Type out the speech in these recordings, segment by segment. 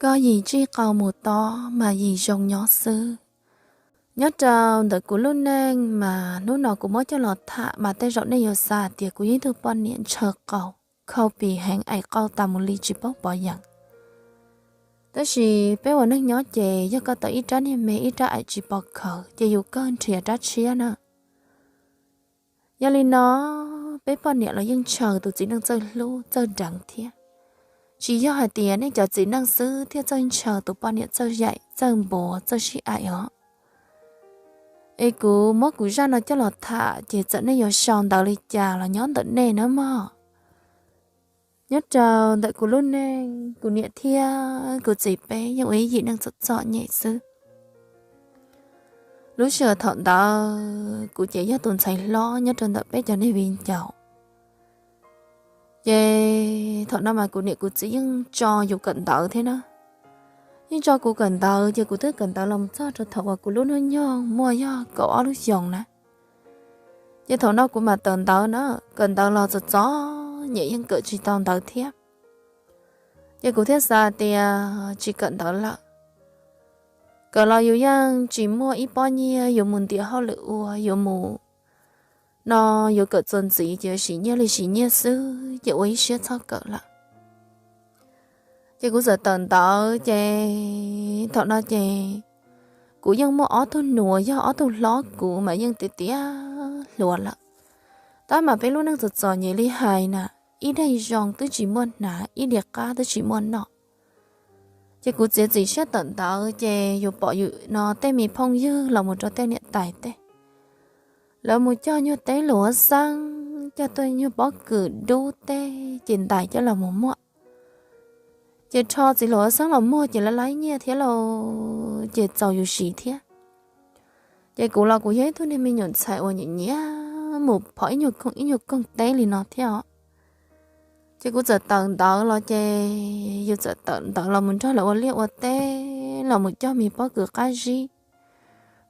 Koj yim tsij qau mus tod mas yim zoo nyob xwb. Nyob rau ntawm kuv lub neej mas hnub no kuv muab coj los tham mas tej zaum nej yuav xav tias kuv yog ib tug poj niam ntshaw qau, khau pis heev, aim qau tas mus li tsis paub pov yeem. Tab sis peb ua neej nyob ces yog koj tau ib rab niag me ib rab aim tsis pov khawv ces yus kawg nrhiav rab tshiab na. Yog li no, peb poj niam los yeej ntshaw tus txiv neej txawj hlub txawj deev thiab. Tsis yog hais tias nej cov txiv neej xwb thiaj txawj ntshaw tus poj niam txawj yaim txawj npuav txawj sib aim os. Es kuv muab kuv zaj no coj los tham ces txawm nej yuav sau ntawv li cas los nyob ntawm nej nawb mog. Nyob rau ntawm kuv lub neej, kuv niam thiab kuv txiv peb yeej ua ib yim neej txom txom nyem xwb. Lub sij hawm thaum ntawd kuv ces yog tus ntxhais hlob nyob rau ntawm peb cov neeg viv ncaus. Ces thaum no mas kuv niam kuv txiv yeej tso yus kawm ntawv thiab na. Yeej tso kuv kawm ntawv ces kuv twb kawm ntawv los mus txog rau thaum uas kuv lub hnub nyoog muaj yog kaum ob lub xyoos na. Ces thaum no kuv mam tawm ntawv na, kawm ntawv los txom txom nyem yeej kawm tsis tau ntawv thiab. Ces kuv thiaj xav tias tsis kawm ntawv lawm. Kawm los yus yeej tsis muaj ib pob nyiaj yuav mus ntiav hauj lwm ua, yuav mus no yuav kawm txuas ntxiv ces yuav siv nyiaj li siv nyiaj xwb ces ua ib siab txhob kawm lawm. Ces kuv txawm tawm ntawv ces thaum no ces kuv yeej muaj ob tug nus yog ob tug hlob kuv mas yeej tiav tiav hluas lawm. Tab mas peb lub neej txom txom nyem li hais na, ib daig zoo twb tsis muaj hnav, ib diav qab twb tsis muaj noj. Ces kuv txiav txim siab tawm ntawv ces yus pom yus no tej me phooj ywg los mus rau tej niam tais tej, lawv mus cog nyuag teb luam huab xeeb, cog tuaj nyuag pob kws dub tej ces ntais coj los mus muag. Ces rho txiv luam huab xeeb los muag ces lawv laib nyiaj thiab lauj, ces txaus yus siv thiab. Ces kuv los kuv yog ib tug niag me nyuam ntxhais uas nyiam nyiam mus phom ib nyuag koog ib nyuag koog teb li no thiab os. Ces kuv txawm tawm ntawv los ces yus txawm tawm ntawv los mus nrog lawv ua liaj ua teb los mus cog me pob kws qab zib,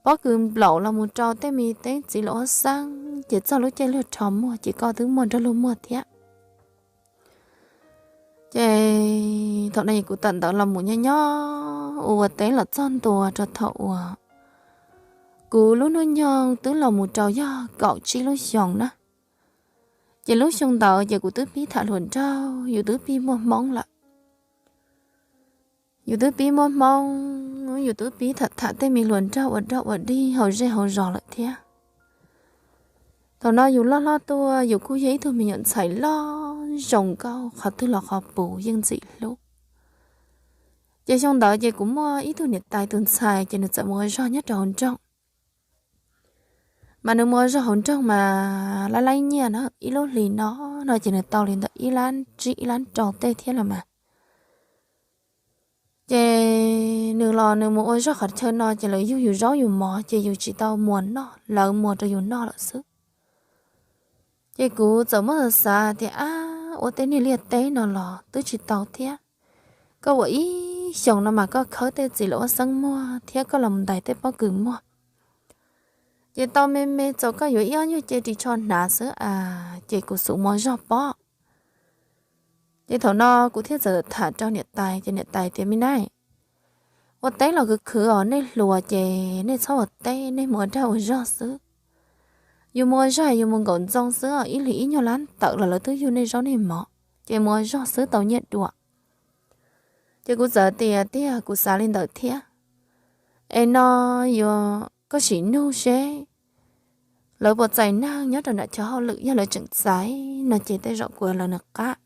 pob kws nplaum los mus rau tej me teb txiv luam huab xeeb ces txog lub caij luag rho muag ces koj twb muaj nrog luag muag thiab. Ces thaum no kuv tawm ntawv los mus nyob nyob ua ua teb los txog ntua rau thaum uas kuv lub hnub nyoog twb los mus rau yog kaum tsib lub xyoos na. Ces lub xyoo ntawd ces kuv twb pib tham hluas nraug, yus twb pib muaj hmoob lawm. Yus twb pib muaj hmoob, yus twb pib tham tham tej me hluas nraug ua dog ua dig hauv zej hauv zos lawm thiab. Thaum no yus loj hlob tuaj yus kuj yog ib tug me nyuam ntxhais loj zoo nkauj, qhov twg los qhov puv yeej ntxim hlub. Ces xyoo ntawd ces kuv muaj ib tug niam tais tus ntxhais ces nws txawm mus ua zog nyob rau hauv nroog. Mas nws mus ua zog hauv nroog mas laib laib nyiaj na, ib lub hlis no no ces nws tau li ntawm ib lab tsib ib lab rau tej thiab los mas. Ces nws los nws mus ua zog qhov chaw no ces lawv yug yus zaub yus mov ces yus tsis tau muas noj, lawv muas rau yus noj lawm xwb. Ces kuv txawm muab xav xav tias, ab, ua tej niag liaj teb no los twb tsis tau thiab. Koj ua ib xyoos no mas koj khawb tej txiv luam huab xeeb muag thiab koj los ntais tej pob kws muag, ces tau me me txaus koj yuav ib ob nyuag ce ris tsho hnav xwb as, ces kuv xub mus ua zog pob. Ces thaum no kuv thiaj txawm tham rau niam tais ces niam tais tias, me nab, ua teb los khwv khwv os, nej hluas ces nej txhob ua teb, nej mus ua dag ua zog xwb. Yus mus ua zog yus mus nkaum ntxoo xwb os, ib hlis ib nyuag lab tawm los lawv twb yug nej zaub nej mov, ces mus ua zog xwb tau nyiaj dua. Ces kuv txawm tias, tiag, kuv xav li ntawd thiab. Es no yuav koj sim nug seb lawv puas txais neeg nyob rau nram chaw hauj lwm, yog lawv tseem txais no ces tej zaum kuv lawv nws qab.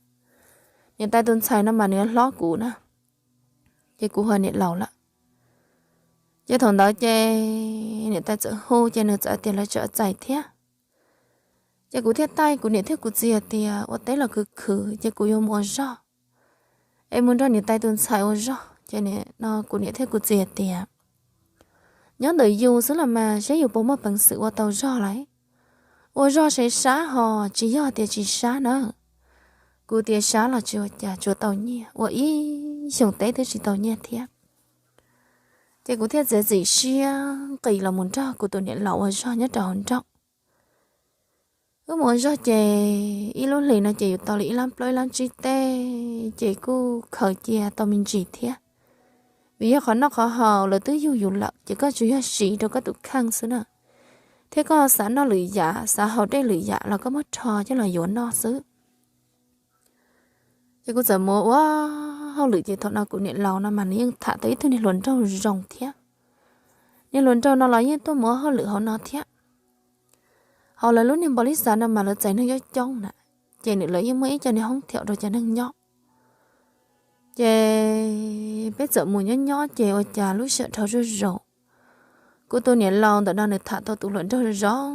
Niam tais tus ntxhais no mas nws hlob kuv na, ces kuv hu niam laus lawm. Ces thaum ntawd ces niam tais txawm hu ces nws txawm tias lawv tseem txais thiab. Ces kuv thiaj taij kuv niam thiab kuv txiv hais tias ua teb los khwv khwv ces kuv yuav mus ua zog, es mus nrog niam tais tus ntxhais ua zog. Ces no kuv niam thiab kuv txiv hais tias, nyob ntawm yus xwb los mas seb yus puas muaj peev xwm ua tau zog lawm. Ua zog seb sab hos tsis yog tias tsis sab na. Kuv tias sab los tsis ua cas, tsuas tau nyiaj, ua ib xyoos teb twb tsis tau nyiaj thiab. Ces kuv thiaj txiav txim siab nqis los mus nrog kuv tus niam laus ua zog nyob rau hauv nroog. Wb mus ua zog ces ib lub hlis no ces yus tau li ib lab plaub ib lab tsib tej, ces kuj khaws cia tau me ntsis thiab. Vim yog qhov noj qhov haus lawv twb yug yus lawm ces koj tsuas yog siv rau koj tus kheej xwb na, thiab koj xav noj lwm yam xav haus dej lwm yam los koj muab rho coj los yuav noj xwb. Ces kuv txawm mus ua hauj lwm ces thaum no kuv niam laus no mas nws yeej tham tau ib tug niag hluas nraug zoo thiab. Niag hluas nraug no los yeej tuaj mus ua hauj lwm hauv no thiab. Hauv lawv lub niag npaus lis xav no mas lawv txais neeg coob coob na, ces nws lawv yeej muaj ib co niag hoob thiaum rau cov neeg nyob. Ces peb txawm mus nyob nyob ces ua cas lub sij hawm dhau zuj zus, kuv tus niam laus ntawm no nws tham tau tus hluas nraug zoo,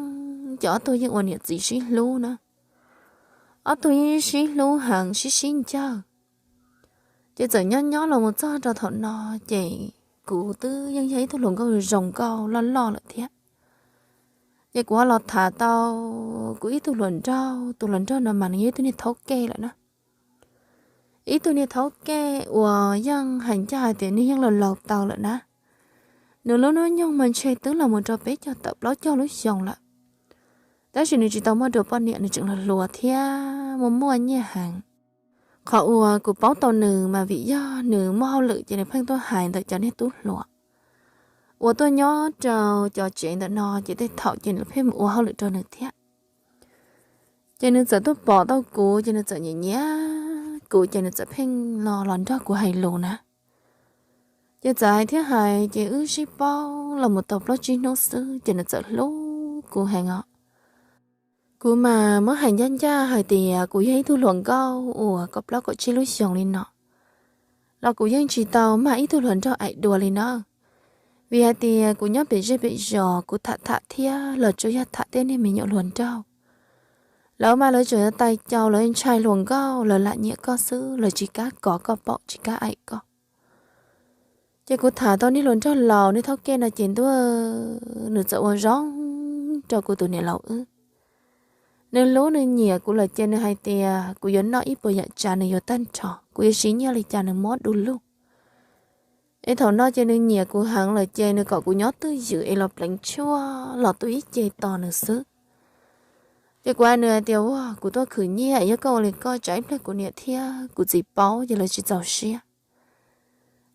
ces ob tug yeej ua niam txiv sib hlub na. Ob tug yeej sib hlub heev sib sib ncawg. Ces txawm nyob nyob los mus txog rau thaum no, ces kuv twb yeej yog ib tug hluas nkauj zoo nkauj loj loj lawm thiab. Ces kuv ho los tham tau kuv ib tug hluas nraug, tus hluas nraug no mas nws yog ib tug niag thaub kej lawm na. Ib tug niag thaub kej uas yeej hais ncaj hais tias nws yeej laus laus tau lawm na. Nws lub hnub nyoog mas ntshe twb los mus rau peb caug tawm plaub caug lub xyoo lawm. Tab sis nws tsis tau muaj dua poj niam, nws tseem hluas hluas thiab muaj muaj nyiaj heev. Qhov uas kuv paub tau nws mas vim yog nws muaj hauj lwm ces nws pheej tuaj hais ntawm cov niag tub hluas uas tuaj nyob rau cov tsev ntawm no, ces tej thaum ces nws pheej mus ua hauj lwm rau nws thiab. Ces nws txawm tuaj pom tau kuv ces nws txawm nyiam nyiam kuv ces nws txawm pheej no los nrog kuv hais lus na. Ces txawm hais thiab hais ces wb sib paub los mus tau plaub tsib hnub xwb ces nws txawm hlub kuv heev os. Kuv mas muab hais ncaj ncaj hais tias kuv yog ib tug hluas nkauj uas kaum plaub kaum tsib lub xyoos li no los kuv yeej tsis tau mag ib tug hluas nraug aim dua li na. Vim hais tias kuv nyob pem zej pem zos kuv tham tham thiab los tsuas yog tham tej niag me nyuam hluas nraug. Lawv mas lawv tseem yuav tais caus, lawv ntshai hluas nkauj, lawv lam nyiam koj xwb, lawv tsis kam kov koj paum, tsis kam aim koj. Ces kuv tham tau niag hluas nraug laus, niag thaub kej no ces ntuj, nws txawm ua zoo rau kuv tus niam laus wb. Nws hlub nws nyiam kuv lawm ces nws hais tias kuv yuav noj ib puas yam tsav nws yuav tag nrho, kuv yuav siv nyiaj li cas nws muab du lug. Es thaum no ces nws nyiam kuv heev lawm ces nws kom kuv nyob twj ywm es los pleev tshuaj los tu ib ce tos nws xwb. Ces kuv hais nws hais tias, ua, kuv tuaj khwv nyiaj es yog koj ua li koj tsam ib pliag kuv niam thiab kuv txiv paub ces lawv tsis txaus siab.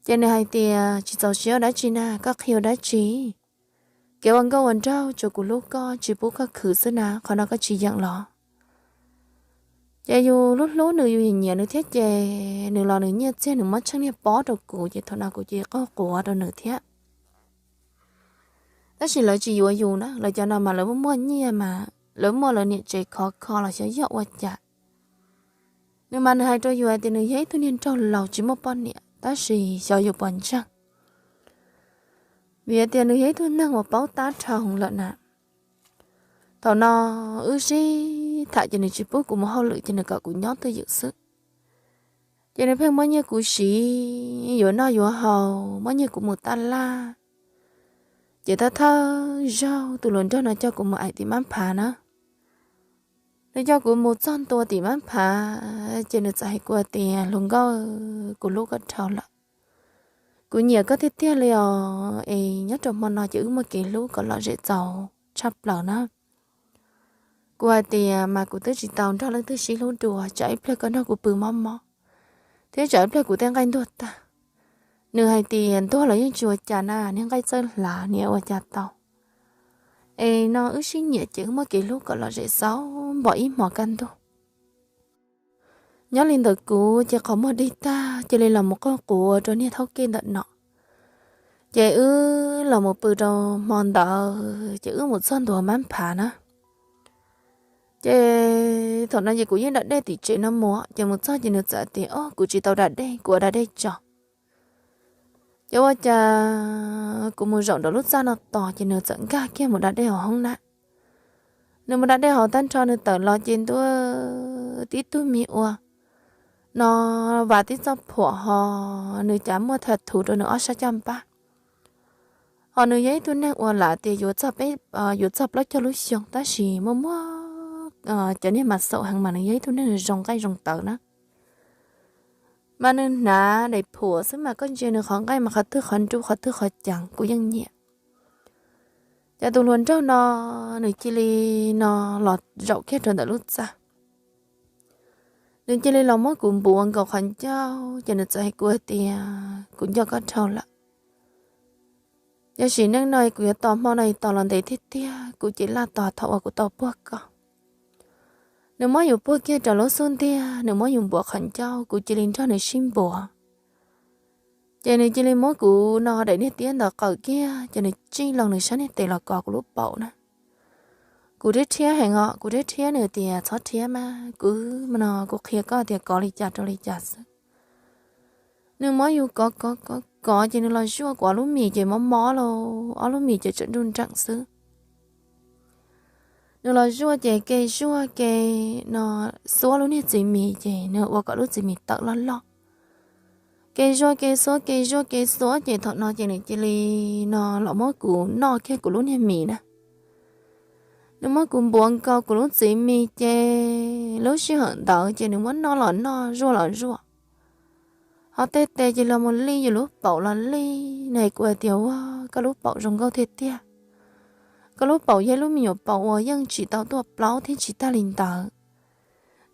Ces nws hais tias, tsis txaus siab ua dab tsi na, koj qhia ua dab tsi? Kev ua nkauj ua nraug tsuas kuv hlub koj tsis pub koj khwv xwb na, qhov no koj tsis yeem los? Ces yus hlub hlub nws, yus nyiam nyiam nws thiab ces nws los nws nyiaj txiag nws muab tsheej niag pob rau kuv ces thaum no kuv cia li quaj quav rau nws thiab. Tab sis lawv tsis yuav yus na, lawv cov no mas lawv muaj muaj nyiaj mas lawv muaj lawv niam tsev khov kho los xyov yog ua cas. Nws mas nws hais rau yus hais tias nws yog ib tug niag nraug laus tsis muaj poj niam tab sis xyov yus puas ntseeg, vim hais tias nws yog ib tug neeg uas paub tab dhau lawm na. Thaum no wb sib tham ces nws tsis pub kuv mus hauj lwm ces nws kom kuv nyob twj ywm xwb. Ces nws pheej muab nyiaj kuv siv, yuav noj yuav haus, muab nyiaj kuv mus taj laj. Ces thawj thawj zaug tus hluas nraug no coj kuv mus aim tim Mab Phav na. Nws coj kuv mus txog ntua tim Mab Phav ces nws txawm hais kuv tias, hluas nkauj, kuv hlub koj dhau lawm. Kuv nyiam koj tiag tiag li os, es nyob rau hmo no ces wb muaj kev hlub kom lom zem txaus tshaj plaws na. Kuv hais tias, mas kuv twb tsis tau nrog leej twg sib hlub dua, tsam ib pliag koj nrog kuv pw mob mob, thiab tsam ib pliag kuv tej nqaij ntuag tag. Nws hais tias, ntuag los yeej tsis ua cas na, niag nqaij txawj hlav niam ua cas tau. Es no wb sib nyiam ces wb muaj kev hlub kom lom zem xauv npaum ib hmos kaj ntug. Nyob li ntawd kuv ces qhov muag dig tag cia li los mus quaj quav rau niag thaub kej ntawm no. Ces wb los mus pw rau hmo ntawd ces wb mus txog ntua Mab Phav na. Ces thaum no ces kuv yeej da dej tim tsev no mus ces mus txog ces nws txawm tias, o, kuv tsis tau da dej, kuv ua da dej tso. Ces ua cas kuv mus zaum nraum lub txaj no tos ces nws txawm nkag kiag mus da dej hauv hoob na. Nws mus da dej hauv tag nrho nws tawm los ces ntuj, tib tug me ua no, vas tib txoj phuam ho, nws cav muaj tha thuv rau nws ob sab caj npab. Ho nws yog ib tug neeg uas lam tias yuav txog peb, yuav txog plaub caug lub xyoo tab sis muaj muaj cov niag mas xaum heev mas nws yog ib tug neeg zoo nqaij zoo tawv na. Mas nws hnav daim phuam xwb mas koj ntsia nws qhov nqaij mas qhov twg qhov nruj qhov twg qhov ceev kuv yeej nyiam. Ces tus hluas nraug no nws cia li no los zaum kiag rau ntawm lub txaj. Nws cia li los muab kuv npuav nkaus qhov ncauj ces nws txawm hais kuv hais tias, kuv nco koj dhau lawm. Yog sim neej no kuv yuav tos hmo no tos los ntev tiag tiag, kuv ces laj tos thaum uas kuv tau puag koj. Nws muab yus puag kiag rau lub xub ntiag, nws muab yus npuav qhov ncauj, kuv cia li nrog nws sib npuav. Ces nws cia li muab kuv no daim niag tiab ntawd qawm kiag, ces nws tsij loo nws sab niag tes los kov kuv lub paum na. Kuv rhiab rhiab heev os, kuv rhiab rhiab nws tias txhob rhiab mas, kuv no kuv qhia koj tias kov li cas rau li cas xwb. Nws muab yus kov kov kov kov ces nws los zuaj kuv ob lub mis ces mob mob lauj, ob lub mis ces tseem nruj nreem xwb. Nws los zuaj ces ke zuaj ke no xuab lub niag txiv mis ces nws ua kom lub txiv mis tawm loj loj. Ke zuaj ke xuab ke zuaj ke xuab ces thaum no ces nws cia li no los muab kuv noj kiag kuv lub niag mis na. Nws muab kuv npuav nkaus kuv lub txiv mis ces lub sij hawm ntawd ces nws muab noj los noj zuaj los zuaj. Ho tej tes ces los mus li yus lub paum los li. Nws hais kuv hais tias ua koj lub paum zoo nkauj tiag tiag. Koj lub paum yog ib lub me nyuam paum uas yeej tsis tau tuaj plaub thiab tsis tag li ntawd.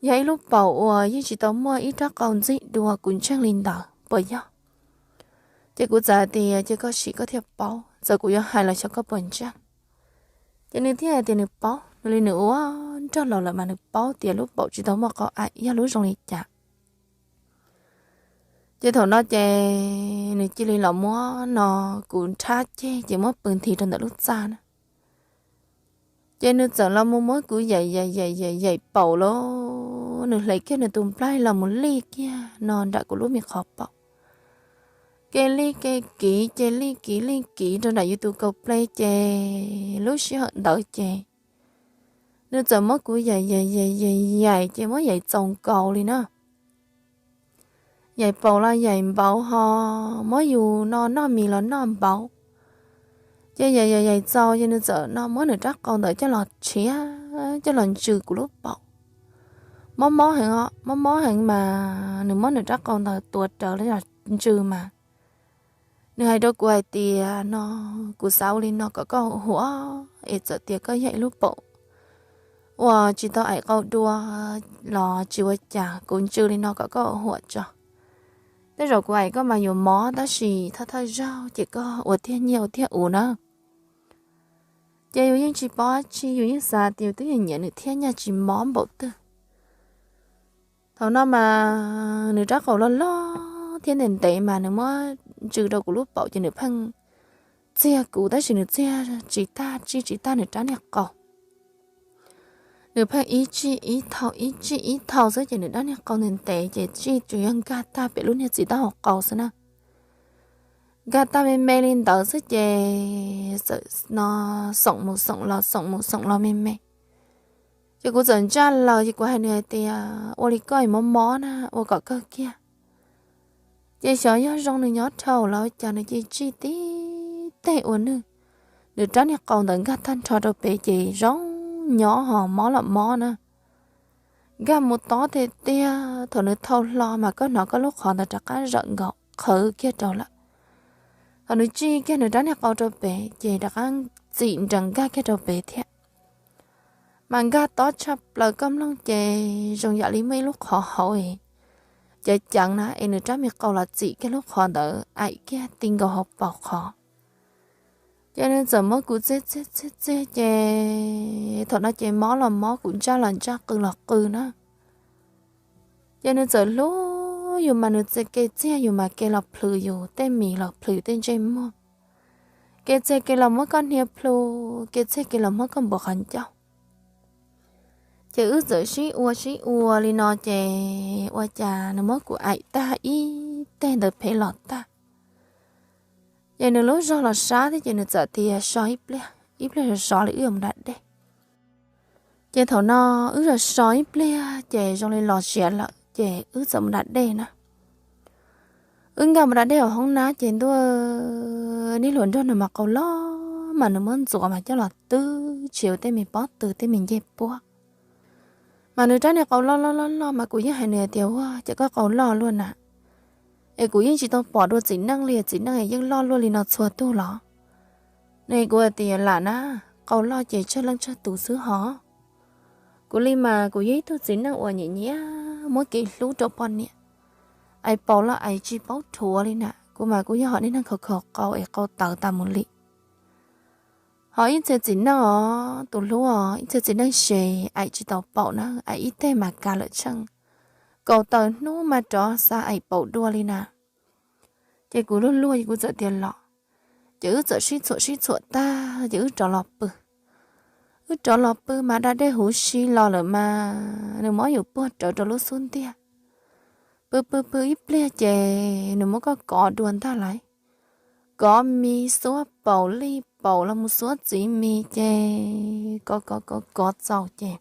Yog ib lub paum uas yeej tsis tau muaj ib rab qau ntxig dua kuv ntseeg li ntawd puas yog? Ces kuv txawm hais tias ces koj sim koj thiaj paub, txawm kuv yuav hais los xyov koj puas ntseeg. Ces nws thiaj hais tias nws paub, nws li nws ua nrog laus lawm mas nws paub tias lub paum tsis tau muaj qau aim yog lub zoo li cas. Ces thaum no ces nws cia li los muab no kuv nrhab ceg ces muab pw nthi rau ntawm lub txaj na. Ces nws txawm los mus muab kuv yaim yaim yaim yaim yaim paum lauj, nws hle kiag nws tus nplaig los mus lij kiag no nram kuv lub me qhov paum. Ke lij ke kiv ces lij kiv lij kiv rau nram yus tus kaus ple ces lub sij hawm ntawd ces nws txawm muab kuv yaim yaim yaim yaim yaim ces muab yaim txaus nkaus li na. Yaim paum los yaim npaum ho, muab yus no noj mis los noj npaum. Ces yaim yaim yaim txaus ces nws txawm no muab nws rab qau ntawd coj los tshiav coj los ntsws kuv lub paum. Mob mob heev os, mob mob heev mas nws muab nws rab qau ntawd tuav rawv los ntsws mas nws hais rau kuv hais tias no, kuv xav ua li no kom koj huam, es txawm tias koj yog ib lub paum uas tsis tau aim qau dua los tsis ua cas, kuv ntsws li no kom koj huam tso. Tej zaum kuv aim koj mas yuav mob tab sis thawj thawj zaug ces koj ua tiag nyiaj ua tiag u na. Ces yus yeej tsis paub dab tsi, yus yeej xav tias yus twb nyiam nyiam nws thiab nyaj tsis mob npaum twg. Thaum no mas nws rab qau loj loj thiab ntev ntev mas nws muab ntsws rau kuv lub paum ces nws pheej txiag kuv tab sis nws txiag tsis tag, tsij tsis tag nws rab niag qau. Nws pheej ib tsij ib thau ib tsij ib thau xwb ces nws rab niag qau ntev ntev ces tsij tsuas yog nkag tag pem lub niag txiv taub hau qau xwb na. Nkag tag me me li ntawd xwb ces txawm no xoom mus xoom los xoom mus xoom los me me. Ces kuv txawm ntsaj laws ces kuv hais nws hais tias ua li koj mob mob na, ua kom kawg kiag. Ces xyov yog zoo nws nyob dhau los cas nws cia li tsij tib teg ua nwj. Nws rab niag qau ntawd nkag tag nrho rau pem ces zoo nyob ho mob los mob na. Nkag mus tob tiag tiag, thaum nws thau hlo mas koj hnov koj lub qhov ntawd rov qab zawm nkaus qhawv kiag rau lawm. Thaum nws tsij kiag nws rab niag qau rau pem ces rov qab txim nrees nkag kiag rau pem thiab. Mas nkag tob tshaj plaws koj mloog ces zoo yam li muaj ib lub qhov hauv ceev ceev na es nws rab me qau los txim kiag lub qhov ntawd aim kiag ti nkaus hauv paus qhov. Ces nws txawm muab kuv txiag txiag txiag txiag ces thaum no ces mob los mob, kuv ntsaj los ntsaj, qw los qw na. Ces nws txawm hlub yus mas nws ke txiag yus mas ke los plhws yus tej mis los plhws yus tej ntsej muag. Ke txiag ke los muab koj hnia plhu, ke txiag ke los muab koj npuav qhov ncauj. Ces wb txawm sib ua sib ua li no ces ua cas nws muab kuv aim tag ib teg ntawd phem los tag. Ces nws lub zog los sab thiab ces nws txawm tias so ib pliag, ib pliag sov sov li wb yuav mus da dej. Ces thaum no wb sov so ib pliag ces zoo li los siav lawm ces wb txawm mus da dej na. Wb nkag mus da dej hauv hoob nab ces ntuj, niag hluas nraug no mas qau loj mas nws muab ntxuav mas coj los twb tsis yog tej me pob tw tej me ncej puab. Mas nws rab niag qau loj loj loj loj mas kuv yeej hais nws tias ua cas koj qau loj luaj na, es kuv yeej tsis tau pom dua txiv neej li, txiv neej es yeej loj luaj li no txhua tug los? Nws kuv hais tias lam na, qau loj ces tsawg leej tsawg tus xwb hos. Kuv li mas kuv yog ib tug txiv neej uas nyiam nyiam muab kev hlub rau poj niam, ais paus los ais tsis paub rhuav li na, kuv mas kuv yog hom niag neeg khaus khaus qau es qau tawv tas mus li. Ho ib txhia txiv neej os, tus hlub os, ib txhia txiv neej se aim tsis tau paum na, aim ib teg mas kav lawm tsheej, kaum tawm hnub mas rov xav aim paum dua li na. Ces kuv luag luag es kuv txawm tias los, ces wb txawm sib txhuam sib txhuam tag ces wb rov los pw. Wb rov los pw mas da dej huv si los lawm mas nws muab yus puag rawv rau lub xub ntiag. Pw pw pw ib pliag ces nws muab koj kov dua ntag lauj. Kov mis xuab paum lij paum los mus xuab txiv mis ces kov kov kov kov txaus ces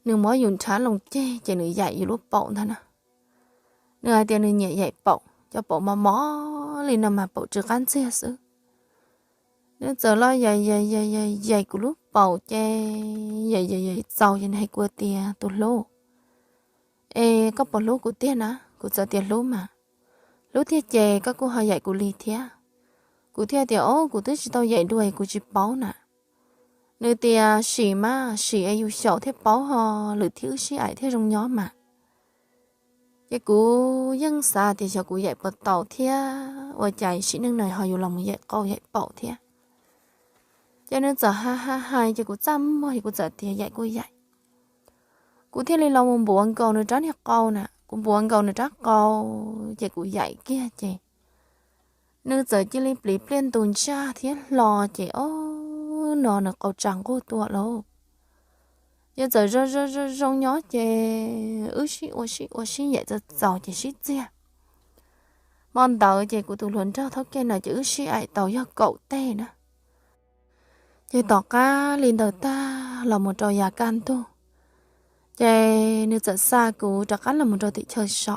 nws muab yus nrhav loo ceg ces nws yaim yus lub paum ntag na. Nws hais tias nws nyiam yaim paum, cov paum mos mos li no mas paum tsw qab ntxiag xwb. Nws txawm los yaim yaim yaim yaim kuv lub paum ces yaim yaim yaim txaus ces nws hais kuv tias, tus hlub, es koj puas hlub kuv tiag na? Kuv txawm tias hlub mas. Hlub tiag ces koj kuj ho yaim kuv li thiab. Kuv thiaj tias, o, kuv twb tsis tau yaim dua es kuv tsis paub na. Nws tias sim mas sim es yus xyaum thiaj paub ho, lwm thiab wb sib aim thiaj zoo nyob mas. Ces kuv yeej xav tias xyov kuv yaim puas tau thiab ua cas sim neej no ho yus los mus yaim qau yaim paum thiab. Ces nws txawm ha ha hais ces kuv txaj muag es kuv txawm tias yaim kuj yaim. Kuv thiaj li los mus npuav nkaus nws rab niag qau na, kuv npuav nkaus nws rab qau ces kuv yaim kiag ces nws txawm cia li pliv pliaj ntus ntsaj thiab hlo ces o, no nws qau tsa nquj tuaj lauj. Ces txawm zoo zoo zoo zoo nyob ces wb sib ua sib ua sib yaim txaus txaus ces sib txiag. Hmo ntawd ces kuv tus hluas nraug thaub kej no ces wb sib aim tau yog kaum teg na. Ces tom qab li ntawd tag los mus rau yav kaj ntug, ces nws txawm xa kuv rov qab los mus rau tim chaw so.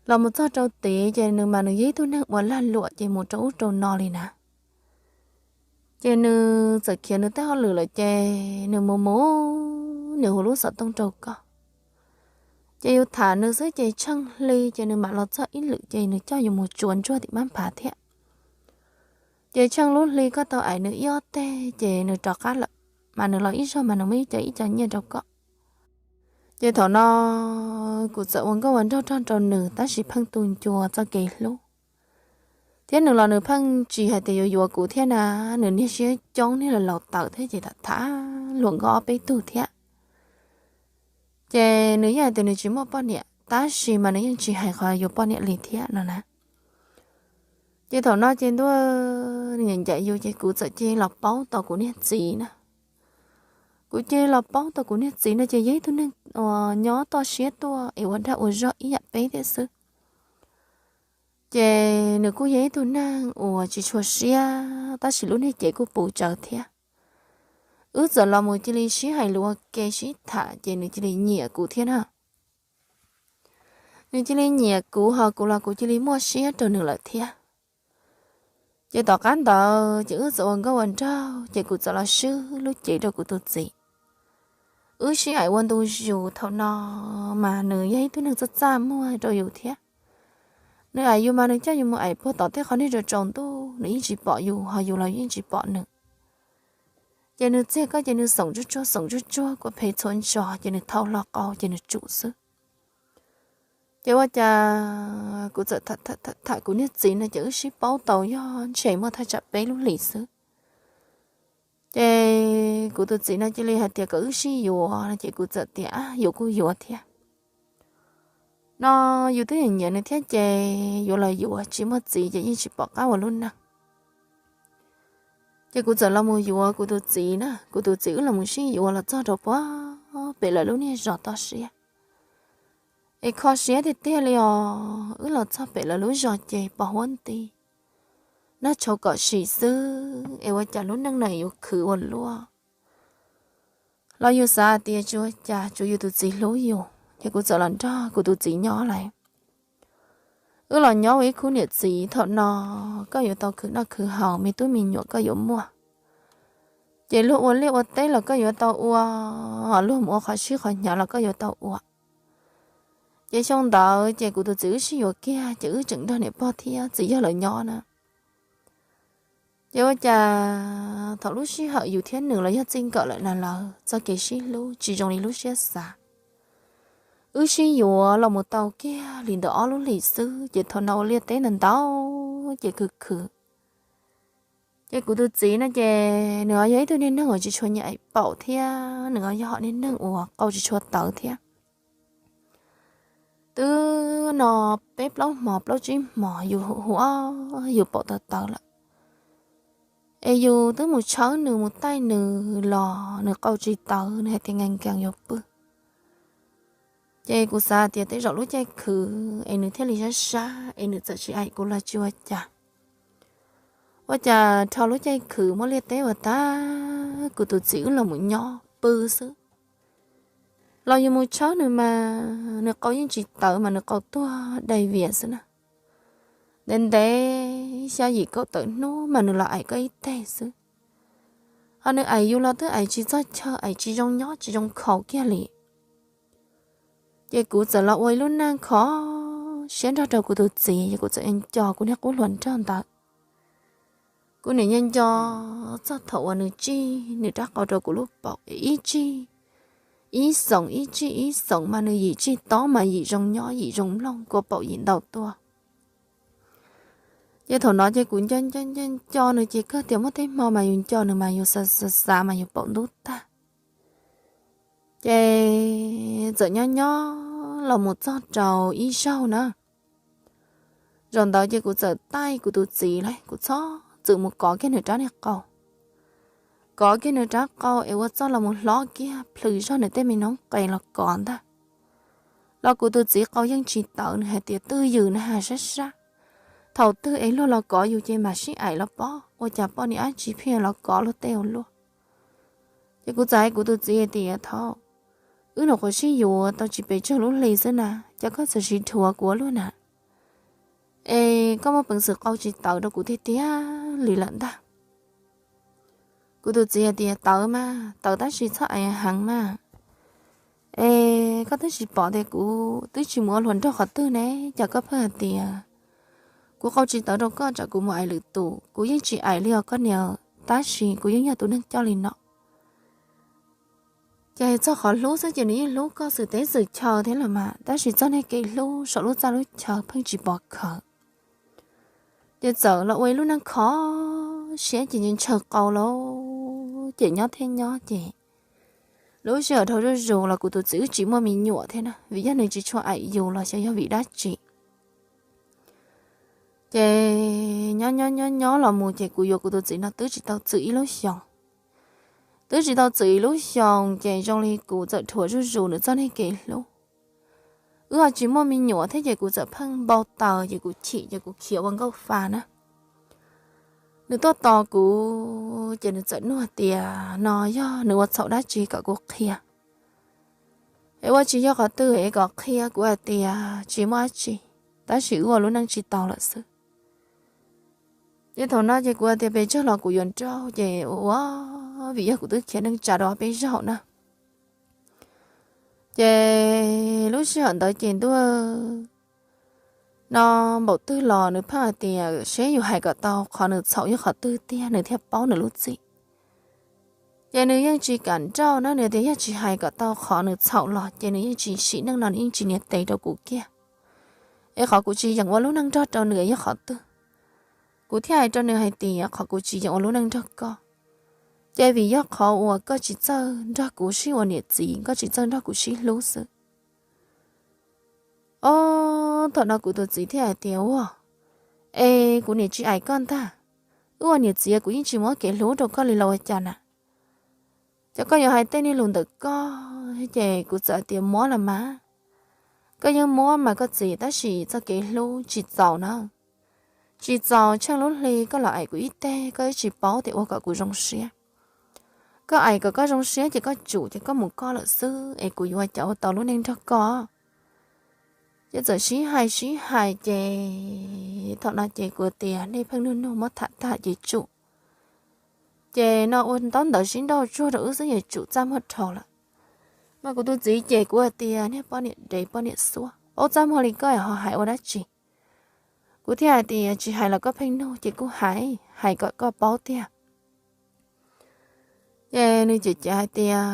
Los mus txog rau tid ces nws mas nws yog ib tug neeg ua lag luam ces mus rau ub rau no li na. Ces nws txawm khiav nws tej hauj lwm lawm ces nws mus mus nws hu lub xov tooj rau koj. Ces yus tham nws xwb ces tsheej hli ces nws mam los txog ib lwm ces nws coj yus mus tsuav ntsuag tim mab phav thiab. Ces tsheej lub hli koj tau aim nws ib ob teg ces nws rov qab lawm, mas nws los ib zaug mas nws muab ib co ib co nyiaj rau koj. Ces thaum no kuv txawm ua nkauj ua nraug rog rau nws tab sis pheej tu ncua txoj kev hlub, thiab nws los nws pheej tsis hais tias yuav yuav kuv thiab na. Nws niag siab coob niag laus laus tawm thiab ces tham tham luag nkauj ob peb tug thiab. Ces nws yeej hais tias nws tsis muaj poj niam tab sis mas nws yeej tsis hais qhov yuav poj niam li thiab no na. Ces thaum no ces ntuj, nws ncaim yus ces kuv txawm cia li los paub tau kuv niag txiv na. Kuv cia li los paub tau kuv niag txiv no ces yog ib tug neeg uas nyob toj siab tuaj es ua dag ua zog ib yam peb thiab xwb. Ces nws kuj yog ib tug neeg uas tsis tshua siab tab sis lub niag cev kuj puv tsawv thiab. Wb txawm los mus cia li sib hais lus ua ke sib tham ces nws cia li nyiam kuv thiab na. Nws cia li nyiam kuv ho kuv los kuv cia li muaj siab rau nws lawm thiab. Ces tom qab ntawd ces wb txawm ua nkauj ua nraug ces kuv txawm los swb lub cev rau kuv tus txiv. Wb sib aim ua ntu zus thaum no mas nws yog ib tug neeg txaj txaj muag rau yus thiab. Nws aim yus mas nws coj yus mus aim puag tom tej qhov niag tsaus tsaus ntuj nws yeej tsis pom yus ho yus los yeej tsis pom nws. Ces nws txiag koj ces nws xoom tsuag tsuag xoom tsuag tsuag kua phe txhua ntso ces nws thau hlo qau ces nws tsum xwb. Ces ua cas kuv txawm tham tham kuv niag txiv no ces wb sib paub tau yog ntshe muaj thaj tsam peb lub hlis xwb. Ces kuv tus txiv no cia li hais tias kom wb sib yuav no ces kuv txawm tias yuav kuj yuav thiab. No yus twb nyiam nyiam nws thiab ces yuav los yuav, tsis muaj txiv ces yeej tsis pom qab ua lub neej. Ces kuv txawm los mus yuav kuv tus txiv na, kuv tus txiv wb los mus sib yuav los txog rau puag pem lawv lub niag zos toj siab. Es kho siab tiag tiag li os, wb los txog pem lawv lub zos ces pos huab nti, nag tshauv kom sim xwb es ua cas lub neej no yuav khwv ua luaj. Los yus xav tias tsis ua cas, tsuav yus tus txiv hlub yus ces kuv txawm los nrog kuv tus txiv nyob lawm. Wb los nyob ua ib khub niam txiv, thaum no koj yuav tau khwv noj khwv haus, me tub me nyuam koj yuav muaj. Ces luag ua liaj ua teb los koj yuav tau ua, luag mus ua qhov sib qhov hnyav los koj yuav tau ua. Ces xyoo ntawd ces kuv tus txiv wb sib yuav kiag ces wb tseem nrog niam pog thiab txiv yawg lawv nyob na. Ces ua cas thaum lub sij hawm yus thiab nws los yog txij nkawm lawm na lawm, txoj kev sib hlub tsis zoo li lub siab xav. Wb sib yuav los mus tau kiag li ntawm ob lub hlis xwb ces thaum no ua liaj teb ntau ntau ces khwv khwv. Es kuv tus txiv no ces nws yog ib tug niag neeg uas tsis tshua nyiam aim paum thiab nws yog niag neeg uas qau tsis tshua tawv thiab. Twb no peb plaub hmos plaub tsib hmos yus hu hu ob yus paum tawv tawv lawm, es yus twb mus tshawb nws mus taij nws los nws qau tsis tawv, nws hais tias nkees nkees yuav pw. Ces kuv xav tias tej zaum lub caij khwv es nws thiaj li sab sab es nws txawm tsis aim kuv los tsis ua cas. Ua cas dhau lub caij khwv muab liaj teb ua tag, kuv tus txiv wb los mus nyob pw xwb los yus mus tshawb nws mas nws qau yeej tsis tawv mas nws qau tuag dai vias xwb na. Ntev ntev xya yim kaum tawm hnub mas nws los aim koj ib teg xwb. Ho nws aim yus los twb aim tsis txog chaw, aim tsis zoo nyob tsis zoo khaus kiag li. Ces kuv txawm los ua ib lub neej kho siab nrog rau kuv tus txiv, ces kuv txawm nco kuv niag qub hluas nraug ntawd. Kuv nim nco nco txog thaum uas nws tsij nws rab qau rau kuv lub paum ib tsij ib xoom, ib tsij ib xoom mas nws yim tsij tob mas yim zoo nyob yim zoo mloog, kua paum yim ntau tuaj. Ces thaum no ces kuv nco nco nco nco nws ces kawg tias muaj tej hmo mas yus nco nws mas yus xav xav xav mas yus paum ntub tag. Ces txawm nyob nyob los mus txog rau ib zaug na, zaum ntawd ces kuv txawm taij kuv tus txiv lawm, kuv txhob txwm mus kov kiag nws rab niag qau. Kov kiag nws rab qau es ua txoj los mus hlob kiag plhws zog nws tej me noob qes los kov ntag, los kuv tus txiv qau yeej tsis tawv, nws hais tias twj ywm na has sab sab, thaum twg es luag los kov yus ces mam sib aim los pob, ua cas poj niam dab tsi pheej los kov luag tej ua luaj. Ces kuv txawm hais kuv tus txiv hais tias thaum wb nyuam qhuav sib yuav tau tsis pes tsawg lub hli xwb na, cas koj txawm siv dhuav kuv ua luaj na, es koj muaj peev xwm qau tsis tawv rau kuv tiag tiag li lawm ntag. Kuv tus txiv hais tias tawv mas tawv tab sis txhob aim heev mas, es koj twb tsis pom tias kuv twb tsis mus ua hluas nraug qhov twg ne, cas koj pheej hais tias kuv qau tsis tawv rau koj tsam kuv mus aim lwm tus, kuv yeej tsis aim li os koj niam, tab sis kuv yeej yog tus neeg coj li no. Ces txog qhov hlub xwb ces nws yeej hlub koj xwm teb xwm chaw thiab los mas, tab sis txog niag kev hlub saum lub txaj lub chaw pheej tsis pov khawv. Ces txawm los ua ib lub neej kho siab ces ntshaw qau lawm, ces nyob thiab nyob ces lub sij hawm dhau zuj zus los kuv tus txiv wb tsis muaj me nyuam thiab na, vim yog nws tsis tshua aim yus los xyov yog vim dab tsi. Ces nyob nyob nyob nyob los mus ces kuv yuav kuv tus txiv no twb tsis tau txwm ib lub xyoos. Twb tsis tau txwm ib lub xyoos ces zoo li kuv txawm dhuav zuj zus nws txoj niag kev hlub. Wb ho tsis muaj me nyuam thiab ces kuv txawm pheej npau taws ces kuv chim ces kuv khiav ua nkauj fa na. Nws tuaj tos kuv ces nws txawm nug tias no yog nws ua txhaum dab tsi kom kuv qhia, es ua tsis yog qhov twg es kom qhia. Kuv hais tias tsis muaj dab tsi, tab sis wb ua lub neej tsis tau lawm xwb. Ces thaum no ces kuv hais tias pes tsawg los kuv yuav nrauj, ces ua ua vim yog kuv twb khiav neej tsa rau peb zaug na. Ces lub sij hawm ntawd ces ntuj, no npaum twg los nws pheej hais tias seb yus hais kom tau qhov nws txhaum yog qhov twg tiag nws thiaj paub nws lub txim. Ces nws yeej tsis kam nrauj na, nws tias yog tsis hais kom tau qhov nws txhaum los ces nws yeej tsis sim neej no, nws yeej tsis nias tes rau kuv kiag. Es qhov kuv tsis yeem ua lub neej nrog rau nws yog qhov twg? Kuv thiaj hais rau nws hais tias qhov kuv tsis yeem ua lub neej nrog koj, ces vim yog qhov uas koj tsis txawj nrog kuv sib ua niam txiv, koj tsis txawj nrog kuv sib hlub xwb. Ob, thaum no kuv tus txiv thiaj hais tias ua, es kuv niam tsis aim koj ntag. Wb ua niam txiv kuv yeej tsis muab kev hlub rau koj li los ua cas na? Ces koj yuav hais tej niag lus ntawm koj, ces kuv txawm tias muab los mas. Koj yeej muab mas koj txiv, tab sis txoj kev hlub tsis txaus na. Tsis txaus tsheej lub hli koj los aim kuv ib teg, koj twb tsis paub tias ua kom kuv zoo siab. Koj aim kom koj zoo siab ces koj tsum ces koj mus koj lawm xwb, es kuv yuav ua cas ua tau lub neej nrog koj? Ces txawm sib hais sib hais ces thaum no ces kuv tias nej pheej nug nug muab tham tag ces tsum. Ces no ua ntaub ntawv sib nrauj tsuag rau wb xwb ces tsum txaj muag dhau lawm. Mas kuv tus txiv ces kuv hais tias niag poj niam dev poj niam xuab, paub txaj muag li koj ho hais ua dab tsi? Kuv thiaj hais tias tsis hais los koj pheej nug ces kuj hais, hais kom koj paub tiag. Ces nws cem cem hais tias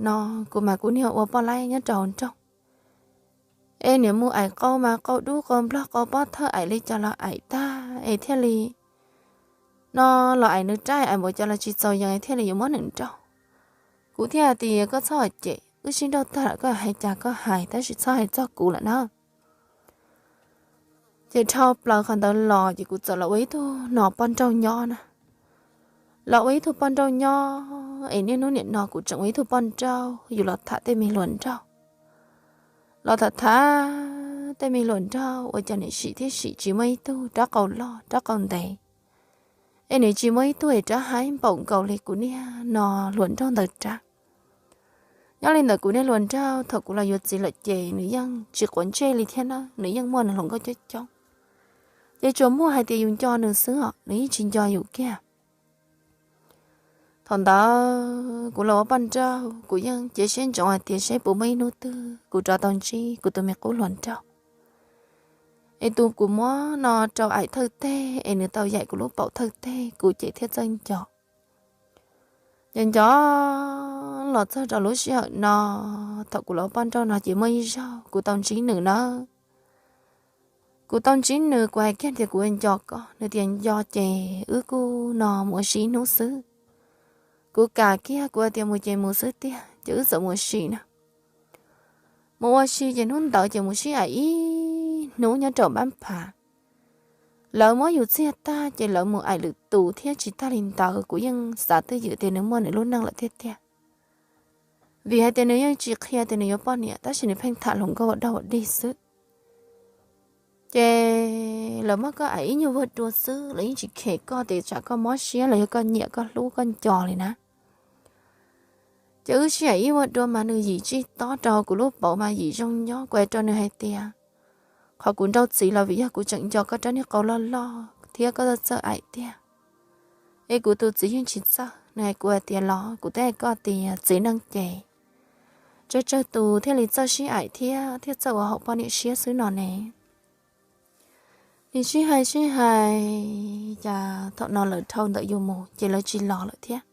no kuv mas kuv niag ua poj laib nyob rau hauv nroog, es niam mus aim qau mas qau dub qau nplog qau pob thawj aim li cas los aim tag es thiaj li no los es nws rab es mus cas los tsis txaus yees thiaj li yuav muab nws nrauj. Kuv thiaj hais tias koj txhob hais cem, wb sib nrauj tag lawm koj hais cas koj hais tab sis txhob hais txog kuv lawm na. Ces dhau plaws qhov ntawd los ces kuv txawm los ua ib tug no poj nrauj nyob na. Los ua ib tug poj nrauj nyob es niaj hnub nim no kuv tseem ua ib tug poj nrauj yus los tham tej me hluas nraug. Los tham tham tej me hluas nraug ua cas nim sim thiab sim tsis muaj ib tug rab qau loj rab qau ntev. Es nim tsis muaj ib tug es rab haib npaum nkaus li kuv niag no hluas nraug ntawd rab. Nyob li ntawm kuv niag hluas nraug thaum kuv los yuav txiv lawm ces nws yeej tsis quav ntsej li thiab na, nws yeej muaj nws hluas nkauj coob coob. Ces tsuas muaj hais tias yus nco nws xwb os, nws yeej tsis nco yus kiag. Thaum ntawd kuv los ua poj nrauj kuv yeej cia siab ntsoov hais tias seb puas muaj ib hnub twg kuv rov tau ntsib kuv tus me qub hluas nraug es tus kuv muab no rau aim thawj teg es nws tau yaim kuv lub paum thawj teg kuv ces thiaj txawj nco. Nco nco los txog rau lub sij hawm no, thaum kuv los ua poj nrauj no ces muaj ib zaug kuv tau ntsib nws na. Kuv tau ntsib nws kuv hais kiag tias kuv nco koj, nws tias nco ces wb kuj no mus ua si ib hnub xwb. Kuv kam kiag kuv hais tias mus ces mus xwb tiag ces wb txawm mus ua si na. Mus ua si ces hnub ntawd ces mus sib aim ib hnub nyob rau npab phav. Lawv muab yus txiag tag ces lawv mus aim lwm tus thiab tsis tag li ntawd kuv yeej xav twj ywm tias nws muaj nws lub neej lawm tiag tiag. Vim hais tias nws yeej tsis qhia tias nws yuav poj niam tab sis nws pheej tham hluas nkauj ua dog ua dig xwb. Ces lawv muab koj aim ib nyuag vuag dua xwb lawv yeej tsis khem koj tias tsam koj mob siab los yog koj nyiam koj hlub koj nco li na. Ces wb sib aim ib vuag dua mas nws yim tsij tob rau kuv lub paum mas yim zoo nyob kuv hais rau nws hais tias qhov kuv nrauj txiv los vim yog kuv tseem nco koj rab niag qau loj loj thiab koj txawj txawj aim tiag. Es kuv tus txiv yeej tsis txawj, nws hais kuv hais tias los kuv twb hais koj tias txiv neej ces tsawg tsawg tus thiaj li txawj sib aim thiab thiaj txawj ua haum poj niam siab xwb no ne. Nws sib hais sib hais, cas thaum no lawv dhau ntawm yus mus ces lawv tsis los lawm thiab.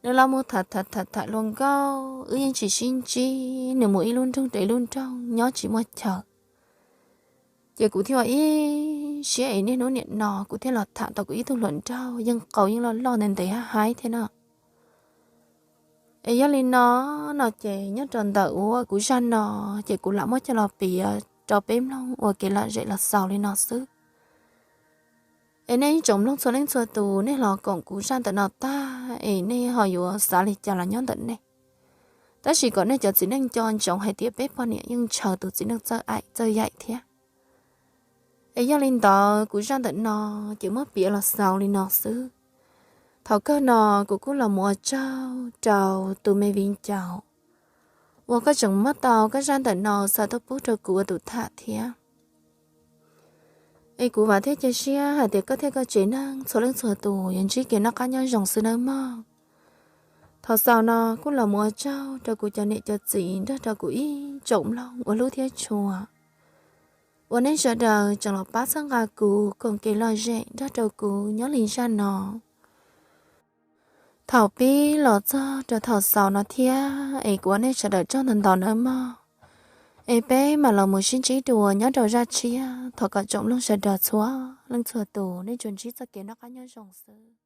Nws los mus tham tham tham tham hluas nkauj wb yeej tsis sib ntsib, nws mus ib lub nroog rau ib lub nroog nyob tsis muaj chaw. Ces kuv thiaj ua ib siab es niaj hnub niam no kuv thiaj los tham tau kuv ib tug hluas nraug yeej qau yeej loj loj ntev ntev haib haib thiab no. Es yog li no, no ces nyob rau ntawm uas kuv zaj no ces kuv lam muab coj los piav rau peb mloog ua kev lom zem los xaus li no xwb. Es nej ib tsoom mloog txhua leej txhua tus nej los koom kuv zaj ntawm no tag es nej ho yuav xav li cas los nyob ntawm nej. Tab sis kom nej cov txiv neej nco ntsoov hais tias peb poj niam yeej ntshaw tus txiv neej txawj aim txawj yaim thiab. Es yog li ntawd kuv zaj ntawm no ces muab piav los xaus li no xwb. Thaum kawg no kuv kuj los mus ua tsaug rau tus me viv ncaus uas koj tseem muab tau koj zaj ntawm no xa tuaj pub rau kuv ua tus tham thiab. Es kuv vam thiab cia siab hais tias koj thiab koj tsev neeg txhua leej txhua tus yuav ntsib kev noj qab nyob zoo xwb nawb mog. Thaum xaus no kuj los mus ua tsaug rau kuv cov niam cov txiv nrog rau kuv ib tsoom mloog ua hlub thiab tshua uas nej sawv daws tseem los pab txhawb nqa kuv koom kev lom zem nrog rau kuv nyob li zaj no. Thaum pib los txog rau thaum xaus no thiab es kuv ua nej sawv daws tsaug ntau ntau nawb mog. Es peb mam los mus sib ntsib dua nyob rau zaj tshiab, thov kom tsoom mloog sawv daws txhua leej txhua tus nej tsuas ntsib txoj kev noj qab nyob zoo xwb.